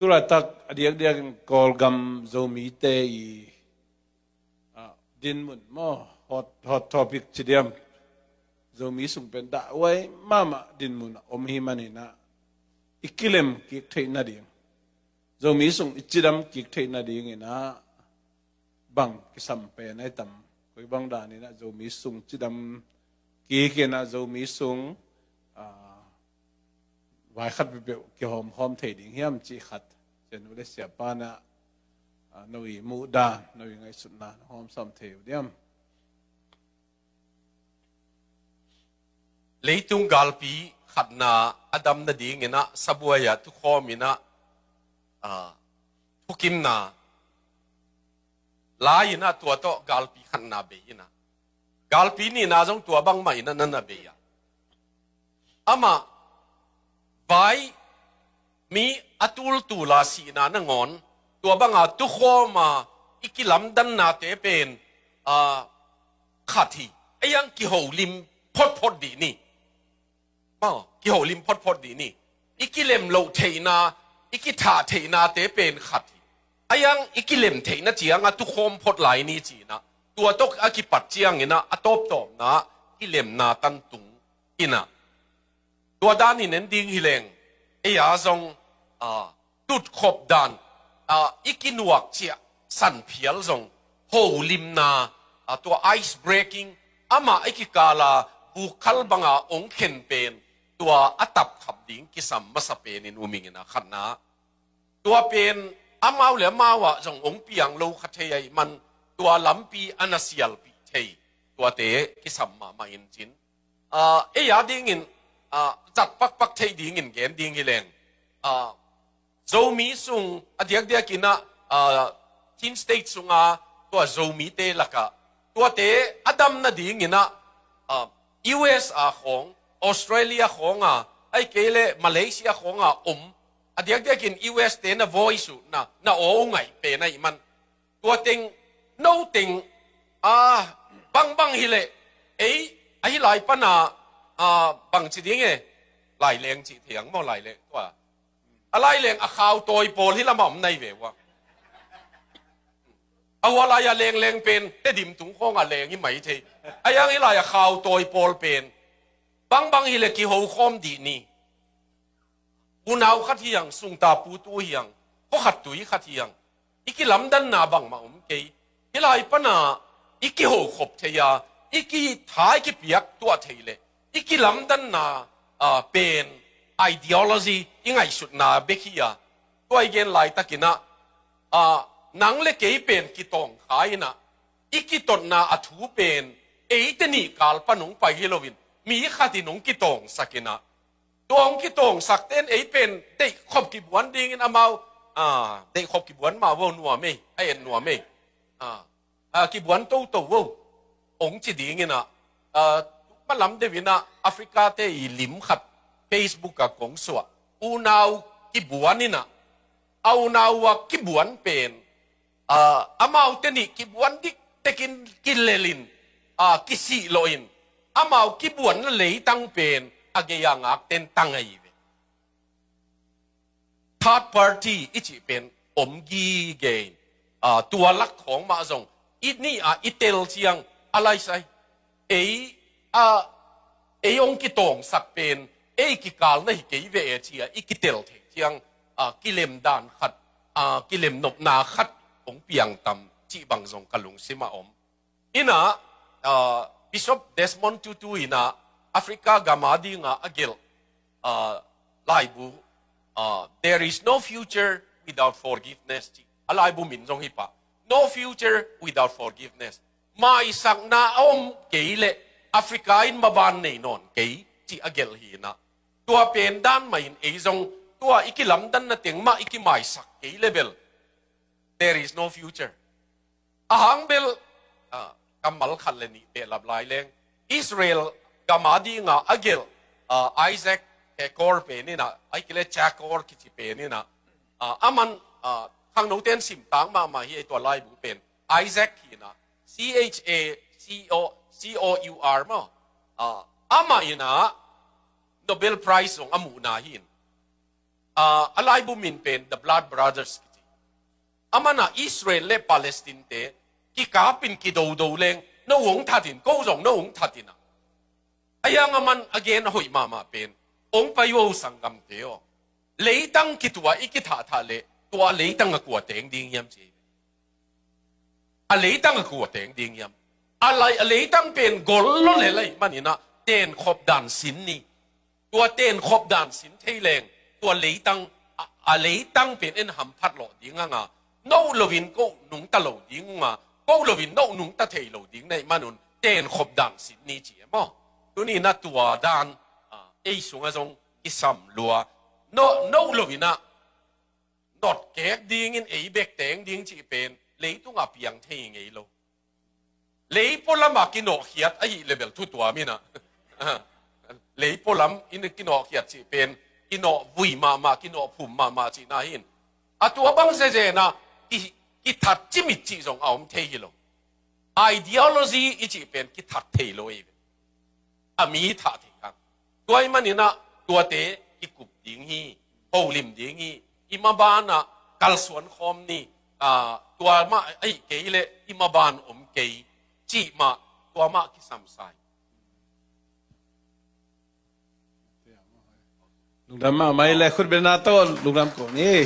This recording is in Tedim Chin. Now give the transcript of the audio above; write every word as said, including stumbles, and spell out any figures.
Tulaitak a diakdiakin Kawlgam Zomite i, ah, dinmun maw, hot, hot topic ci diam. Zomi sung pen dahhuai mahmah dinmun a om hi maninah i kilem kik theih nading, Zomi sung i cidam kik theih nadinginah bang kisam pen ai tam? Koi bang daninah Zomi sung cidam kikinah Zomi sung, ah, vai khat peuhpeuh kihawmkhawm thei ding hiam cih khat, Sia Nu le Sia Pa na, ah, no i muhdan, no i ngaihsutna na hawmsam thei uh diam? Leitung galpi khatna a dam nadinginah sabuai-ah thukhawminah, ah, thukimna lai-inah tua tawh galpi khatna bei inah, galpi nihna zong tua bangmah inah na na bei a, amah vai mi a tultula sihna nangawn tua banga tukhawma i kilamdannate pen, ah, khat hi. Aiang kiholim photphot dih ni. Maw, kiholim photphot dih ni. I kilem loh theihna, i kithah theihnate pen khat hi. Aiang i kilem theihna cianga tukhawm phot lai ni cinah tua tawh a kipat cianginah a tawptawpna kilemna tantung inah tua danin en ding hileng, ei-a zong, ah, tutkhop dan, ah, i kinuak ciah sanphial zong holimna, ah, tua ice breaking, amah i kikala vukhal banga ong khen pen tua a tapkhap ding kisam masa penin umingin a khatna. Tua pen amau le amau ah zong ong piang lo kha thei ahih man tua lampi a na sialpih thei tuate kisam mahmah in cin. Ah, ei a dingin, ah, zat pakpak theih dingin gen ding hileng, ah, Zomi sung a diakdiakinah, ah, Chin State sunga tua Zomite lakah tuate a dam nadinginah, ah, U S a khawng, Australia khawnga, ahih kei le Malaysia khawnga om a diakdiakin U S te na voice uh na, na aw uh ngaih pen ahih man tua teng, no teng, ah, bangbang hileh, ei, ahi lai pana, ah, bangci ding e, laileng cih thei ang maw, laileng tua. A laileng a khau tawi pawl hi lamah om nai ve ua. A hua lai a lengleng pen, Tedim tung khawngah leng hi mai thei. A yang hi lai a khau tawi pawl pen, bangbang hileh kiho khawm dih ni. Unau khat hiang, sungta putu hiang, khua khat tui khat hiang, i kilamdanna bangmah om kei. Hih lai pana i kihokhop thei a, i kitha i kipiak tuah thei leh i kilamdanna, ah, pen ideology i ngaihsutna bek hi a. Tua i gen laitakinah, ah, nang le kei pen kitawngkha inah i kitotna a thu pen eite nih kal pan hong pai hi loin mi khatin hong kitawngsak inah tua hong kitawngsakte in ei pen deihkhop kibuan dingin amau, ah, deihkhop kibuan mah vo nuam ei, a et nuam ei. Ah, ah, kibuan toto vo hong ci dinginah, ah, malam deuhinah Africa te i lim khat Facebook ah kong suah. Unau kibuan inah, a unau a kibuan pen, ah, amaute nih kibuan diktekin kilelin, ah, kisih loin, amau kibuanna leitang pen a gei a ngakten tang ahi ve. Third party i cih pen om gige in, ah, tua lak khawng mah zong i nih a i tel ciang a laisai. Ei, ah, ei hong kitawngsak pen ei kikalna hi kei ve e ci a i kitel theih ciang, ah, kilemdan khat, ah, kilemnopna khat hong piang tam cih bang zong ka lungsim ah om. Inah, ah, Bishop Desmond Tutu inah Africa gam a dinga a gelh, ah, laibu, ah, There is no future without forgiveness, ci a laibu min zong hi pah. No future without forgiveness. Maisakna a om kei leh Africa in maban nei nawn kei, ci a gelh hi inah. Tua pen dan mah in ei zong tua i kilamdanna teng mah i kimaisak kei leh bel there is no future. A hang bel, ah, kammal khat le nih behlap lai leng. Israel gam a dinga a gelh, ah, Isaac Hekor pen inah, ahih kei leh Chakor kici pen inah, ah, aman, ah, khangnote in simtak mahmah hi ei tua laibu pen. Isaac hi inah, C H A C O, C O U R maw. Ah, amah inah Nobel Prize zong a muhna hi in. a, a laibu min pen The Blood Brothers kici. Aman a Israel le Palestine te kikapin kidodo leng no hong thatin, ko zong no hong thatin a. A hiang aman a gen a hoih mahmah pen, hong pai uh sanggamte aw. Leitang kitua i kithahthat le tua leitang a kua teng ding hiam ci. A leitang a kua teng ding hiam. A, lai, a leitang pen gol lo le lai maninah tenkhop dan sin ni. Tua tenkhop dan sin thei leng tua leitang, a, a leitang pen en hamphat lawh ding anga, no loin ko nungta lo ding unga, ko loin no nungta thei lo ding nei manun tenkhop dan sin ni ci e maw. Tuninah tua dan, a, ei sungah zong kisam lua. No, no loinah notkek dingin ei bek teng ding cih pen leitungah piang thei ngei lo. Leipaw lamah kinawhkhiat ahi lebel thu tua minah. Leipaw lam in kinawhkhiat cih pen kinawh vui mahmah, kinawh phum mahmah cihna hin. A tua bang zezenah ki, kithat cimit cih zong a om thei hi lo. Ideology i cih pen kithat thei lo ei ve. A mi thah thei hang. Tua i maninah tuate kikup ding hi, holim ding hi, i mabanah kalsuan khawm ni, a, tua mah ahi kei le i maban om kei cih mah tua mah kisamsai. Lungdam mahmah i le khutbetna tawh lungdam ko ni.